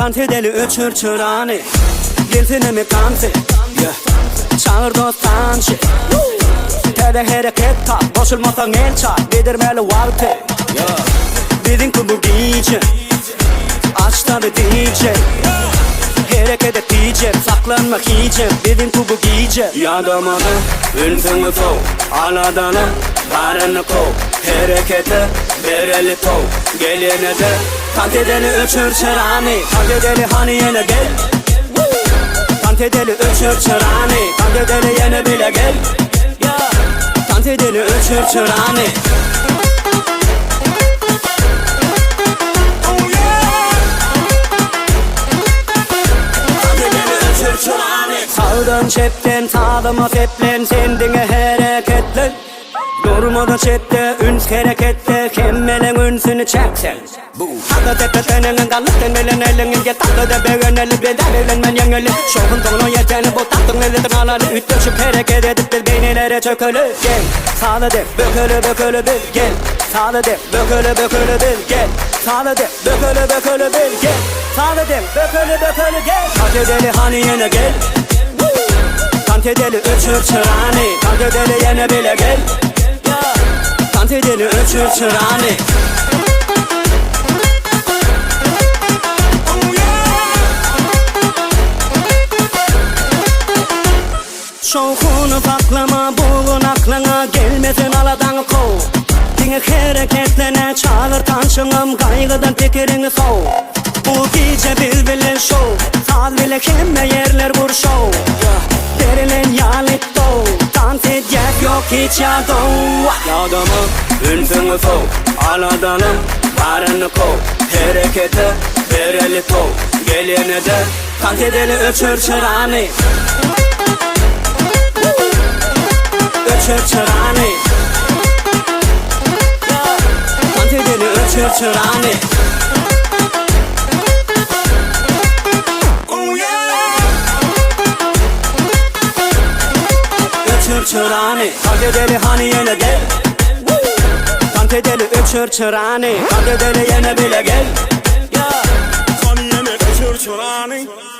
Tans edeli öçür çyrany Gelsene mekanse Çagyr dost tanşy Täze hereket tap Goşulmasaň el çap Gidirmeli wagty Biziňki bu gije Aç tabi DJ Hereket et DJ Saklanma hijem Biziňki bu gije Ýadamada ünsüňi sow Aladana baryny kow Herekete bereli tow Gel ýene-de Tans edeli öçür çyrany Tans edeli hany ýene gel Tans edeli öçür çyrany Tans edeli ýene bile gel Tans edeli öçür çyrany Tans edeli öçür çyrany Sagdan çepden sazyma seplen sen diňe hereketlen Durmada çepde üns hereketde hemmeleň ünsüni çek sen. Takda tepe seneňiň gallyk sen bilen eliňi Gel takda begeneli biz eglenmän ýeňeli Şowhun soňuna ýeteli bu tagtyň lezzetini alaly Üýtgeşik hereket edip biz beýnilere çökeli Gel saza dek bökeli bökeli biz Gel saza dek bökeli bökeli biz Gel saza dek bökeli bökeli biz Gel saza dek bökeli bökeli gel Tans edeli hany ýene gel Tans edeli öçür çyrany Tans edeli ýene bile gel Tans edeli öçür çyrany. Şowhuny saklama bugun aklyňa gelmesin aladaňy kow Diňe hereketlene çagyr tanşyňam gaýgydan pikiriňi sow Bu gije biz bilen şow saz bile hemme ýerler gurşaw Berilen ýaly tow tans edýäs ýok hiç ýadaw Ýadama ünsüňi sow aladanym baryny kow Herekete bereli tow gel ýene-de Tans edeli öçür çyrany Öçür çyrany Tans edeli öçür çyrany Öçür çyrany Tans edeli hany ýene gel Tans edeli öçür çyrany Tans edeli ýene bile gel Hany ýene öçür çyrany.